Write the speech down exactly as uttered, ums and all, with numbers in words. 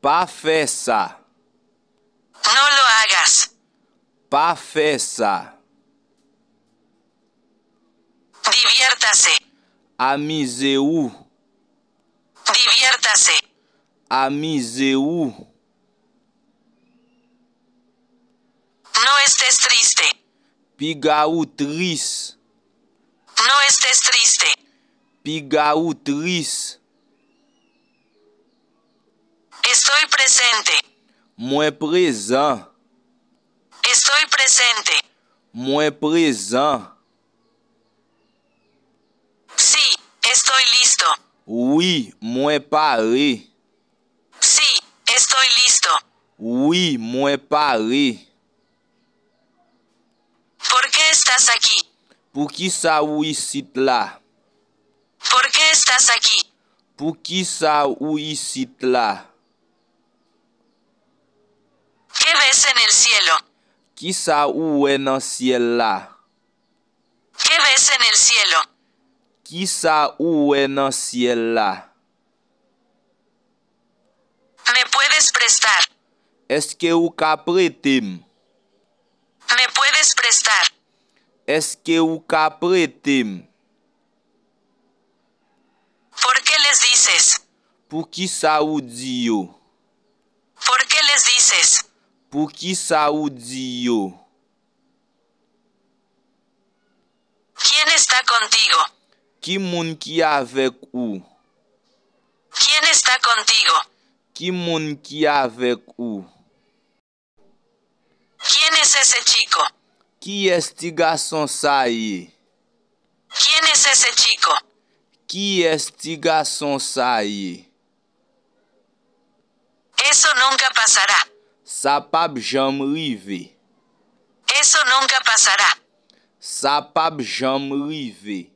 Pa fè sa. No lo hagas. Pa fè sa. Diviértase. Amize w. Diviértase. Amize w. No estés triste. Piga ou tris. No estés triste. Piga ou tris. Estoy presente. Mwen prezan. Estoy presente. Mwen prezan. Sí, estoy listo. Wi, mwen pare. Sí, estoy listo. Wi, mwen pare. ¿Por qué estás aquí? Poukisa ou isit la? ¿Por qué estás aquí? Poukisa ou isit la? ¿Qué ves en el cielo? Kisa ou wè nan syèl la? ¿Qué ves en el cielo? Kisa ou wè nan syèl la? ¿Me puedes prestar? Èske ou ka prete m? ¿Me puedes prestar? Èske ou ka prete m? ¿Por qué les dices? Poukisa ou di yo? ¿Por qué les dices? Poukisa ou di yo? ¿Quién está contigo? Ki moun ki avèk ou? ¿Quién está contigo? Ki moun ki avèk ou? ¿Quién es ese chico? Kiyès ti gason sa ye? ¿Quién es ese chico? Kiyès ti gason sa ye? Eso nunca pasará. Sa p ap janm rive. Eso nunca pasará. Sa p ap janm rive.